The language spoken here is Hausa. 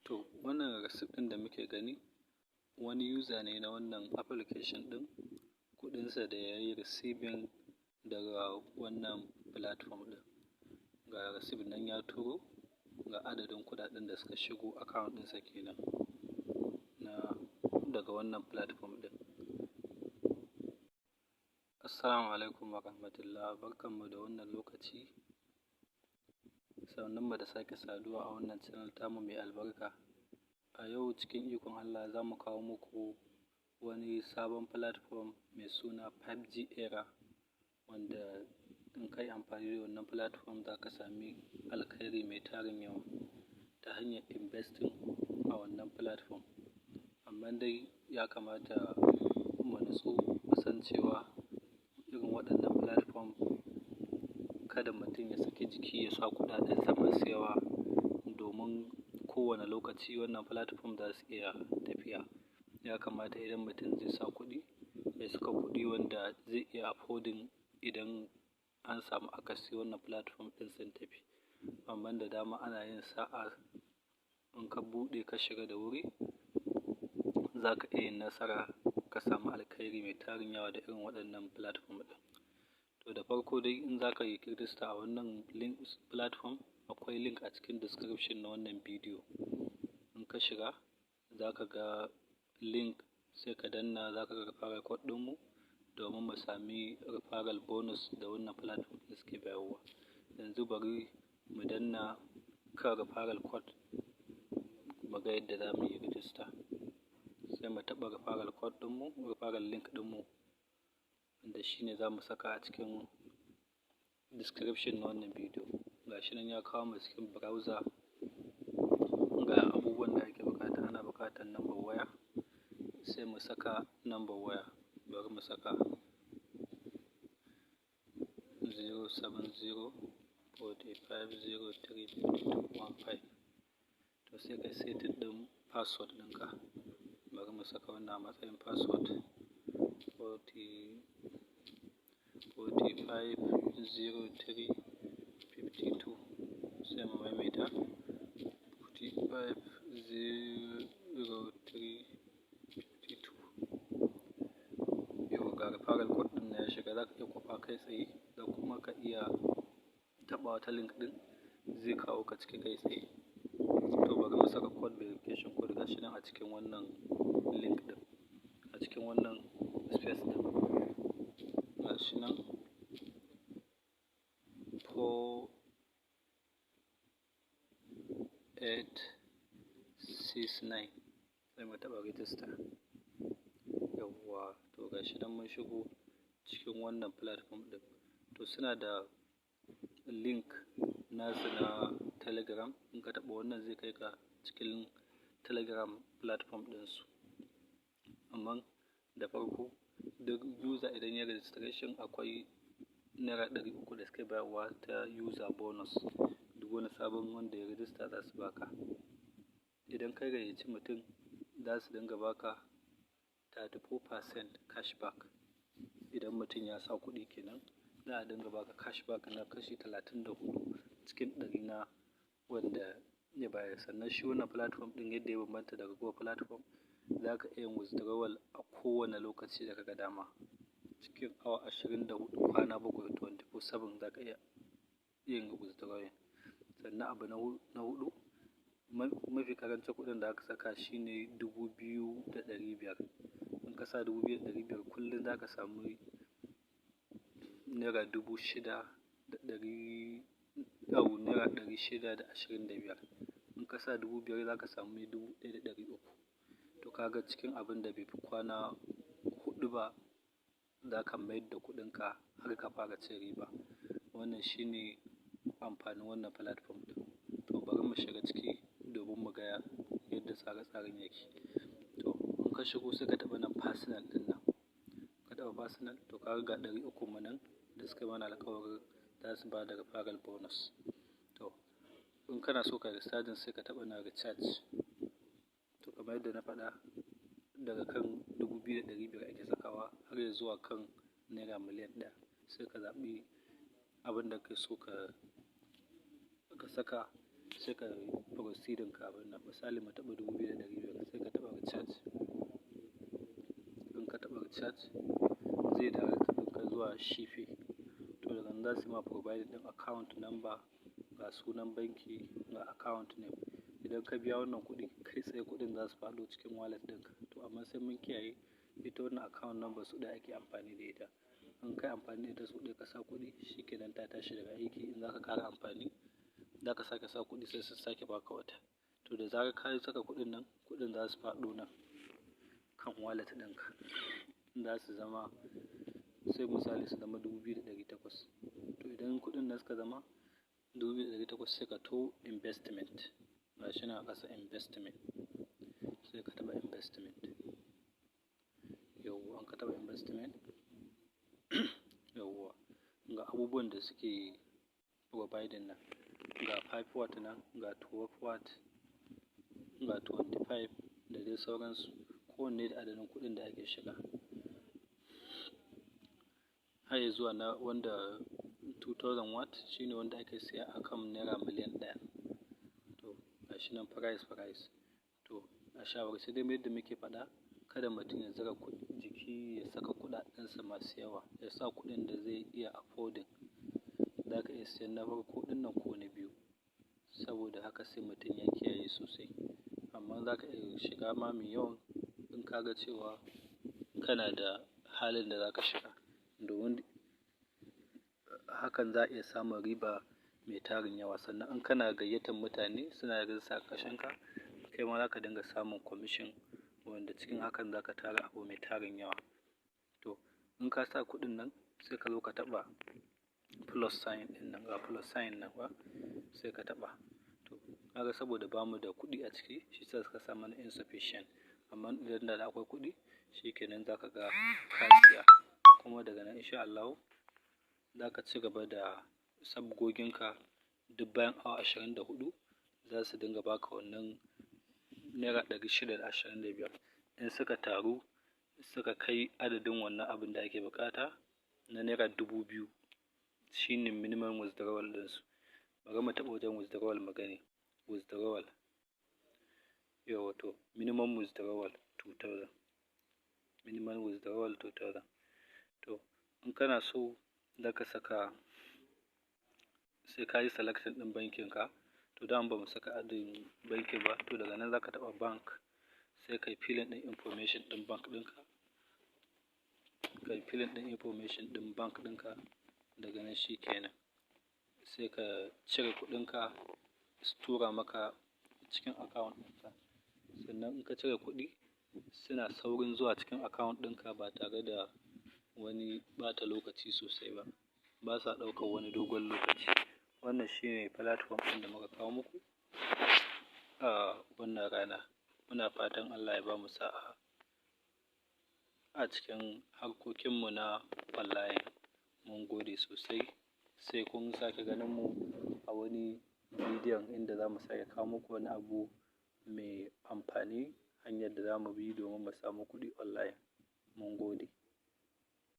To, wannan receipt ɗin da muke gani, wani user ne na wannan application ɗin, kuɗinsa da ya yi receiving daga wannan platform ɗin. Ga receipt nan ya turo, ga adadin kuɗaɗen da suka shigo account ɗinsa kenan na daga wannan platform ɗin. Assalamu alaikum wa rahmatullah, barkanmu da wannan lokaci. Sannunmu da sake saduwa a wannan channel tamu mai albarka. A yau, cikin ikon Allah, za mu kawo muku wani sabon platform mai suna 5G Era, wanda in ka yi amfani da wannan platform za ka sami alkhairi mai tarin yawa ta hanyar investing a wannan platform. Amma dai ya kamata mu nutsu, mu san cewa irin waɗannan platform, kada mutum ya saki jiki ya sa kuɗaɗensa masu yawa, domin kowane lokaci wannan platform za su iya tafiya. Ya kamata idan mutum zai sa kuɗi, ya saka kuɗi wanda zai iya affording idan an samu akasi wannan platform ɗin sun tafi. Amma da dama ana yin sa'a, in ka buɗe ka shiga da wuri, za ka iya yin nasara ka samu alkhairi mai tarin yawa da irin waɗannan platform ɗin. To, da farko dai, in za ka yi register a wannan link platform, akwai link a cikin description na wannan bidiyo. In ka shiga, za ka ga link, sai ka danna, za ka ga referral code ɗinmu domin mu sami referral bonus da wannan platform ɗin suke bayarwa. Yanzu bari mu danna kan referral code mu ga yadda za mu yi register. Sai mu taɓa referral code ɗinmu, referral link ɗinmu, wanda shi ne za mu saka a cikin description na wannan bidiyo. Ga shi nan ya kawo mu cikin browser. Ga abubuwan da ake buƙata: ana buƙatar number waya, sai mu saka number waya. Bari mu saka 070 45 03 52 15. To, sai kai setting ɗin password ɗinka. Bari mu saka wannan a matsayin password: 45 03 52. Sai mu maimaita: 45 03 52. Yau ga referral code ɗin ya shiga. Za ka iya kwafa kai tsaye, da kuma ka iya taɓa wata link ɗin, zai kawo ka ciki kai tsaye. To, bari mu saka code, verification code, gashi nan a cikin wannan link ɗin, a cikin wannan space ɗin. Gashi nan 4869. Sai mu taɓa register. Yawwa, to gashi nan mun shigo cikin wannan platform ɗin. To, suna da link nasu na Telegram. In ka taɓa wannan, zai kai ka cikin Telegram platform ɗinsu. Amma da farko, duk user idan ya registration, akwai ₦300 da suke bayarwa ta user bonus. Duk wani sabon wanda ya register, za su baka. Idan ka gayyaci mutum, za su dinga baka 34% cashback. Idan mutum ya sa kuɗi kenan, za a dinga baka cashback na kashi 34% na wanda ya bayar. Sannan shi wannan platform ɗin, yadda ya bambanta da ragowar platform, za ka iya yin withdrawal a kowane lokaci da ka ga dama. Cikin awa 24, kwana 7, 24/7, za ka iya yin withdrawing. Sannan abu na huɗu, mafi ƙarancin kuɗin da aka saka shine 2,500. In ka sa 2,500, kullum za ka samu ₦6,100, au, ₦625. In ka sa 5,000, za ka samu 1,300. To, ka ga cikin abin da bai fi kwana 4 ba, za ka mayar da kuɗinka har ka fara cin riba. Wannan shine amfanin wannan platform ɗin. To, bari mu shiga ciki domin mu ga yadda tsare-tsaren yake. To, in ka shigo, sai ka taɓa nan personal ɗin nan. Ka taɓa personal, to ka ga 300 mu nan da suka mana alƙawarin za su ba da referral bonus. To, in kana so ka recharging, sai ka taɓa nan recharge. To, kamar yadda na faɗa, daga kan 2,500 ake sakawa har ya zuwa kan ₦1,000,000. Sai ka zaɓi abin da kake so ka saka, sai ka danna recharge. Sai ka proceeding ka abin nan. Misali, mu taɓa 2,500, sai ka taɓa recharge. In ka taɓa recharge, zai direct ɗinka zuwa Shife. To, daga nan za su ma provide ɗin account number, ga sunan banki, ga account name. Idan ka biya wannan kuɗi, kai tsaye kuɗin za su faɗo cikin wallet ɗinka. To, amma sai mun kiyaye, ita wannan account number sau ɗaya ake amfani da ita. In ka yi amfani da ita sau ɗaya ka sa kuɗi, shi kenan, ta tashi daga aiki. In za ka ƙara amfani, za ka sake sa kuɗi, sai sun sake baka wata. To, da zarar ka saka kuɗin nan, kuɗin za su faɗo nan kan wallet ɗinka. Za su zama, sai misali su zama 2,800. To, idan kuɗin nan suka zama 2,800, sai ka to investment. Ga shi nan a ƙasa, investment. Sai ka taɓa investment. Yauwa, in ka taɓa investment, yauwa, ga abubuwan da suke providing nan. Ga 5 watt nan, ga 12 watt, ga 25 da dai sauransu. Kowanne da adadin kuɗin da ake shiga. Har ya zuwa na wanda 2000 watt shine wanda ake siya akan naira miliyan 1. To, ga shi nan price price. To, a shawarce dai yadda muke faɗa, kada mutum ya zura kuɗi jiki ya saka kuɗaɗensa masu yawa, ya sa kuɗin da zai iya affording. Za ka iya siyan na farko ɗin nan ko na biyu. Saboda haka sai mutum ya kiyaye sosai. Amma za ka iya shiga ma mai yawan in ka ga cewa kana da halin da za ka shiga. Domin hakan za a iya samun riba mai tarin yawa. Sannan in kana gayyatar mutane suna register a ƙarƙashin ka, kai ma za ka dinga samun commission, wanda cikin hakan za ka tara abu mai tarin yawa. To, in ka sa kuɗin nan, sai ka zo ka taɓa plus sign ɗin nan, ga plus sign nan ba, sai ka taɓa. To, kaga saboda bamu da kuɗi a ciki, shi yasa suka sa mana insufficient. Amma idan da akwai kuɗi, shi kenan, za ka ga ka siya. Kuma daga nan, in sha Allahu, za ka ci gaba da sabgoginka. Duk bayan awa 24 za su dinga baka wannan naira 625. In suka taru suka kai adadin wannan abin da ake buƙata na naira 2,000, shine minimum withdrawal ɗinsu. Bari mu taɓa wajen withdrawal mu gani. Withdrawal. Yauwa, to, minimum withdrawal 2000. Minimum withdrawal 2000. To, in kana so za ka saka, sai ka yi selecting ɗin bankin ka. To, dama ba mu saka adadin banki ba. To, daga nan za ka taɓa bank, sai ka yi filling ɗin information ɗin bank ɗinka. Ka yi filling ɗin information ɗin bank ɗinka, daga nan shi kenan. Sai ka cire kuɗinka, su tura maka cikin account ɗinka. Sannan in ka cire kuɗi, suna saurin zuwa cikin account ɗinka ba tare da wani ɓata lokaci sosai ba. Ba sa ɗaukar wani dogon lokaci. Wannan shine platform ɗin da muka kawo muku a wannan rana. Muna fatan Allah ya bamu sa'a a cikin harkokinmu na online. Mun gode sosai. Sai kun sake ganin mu a wani bidiyon inda za mu sake kawo muku wani abu mai amfani, hanyar da za mu bi domin mu samu kuɗi online. Mun gode.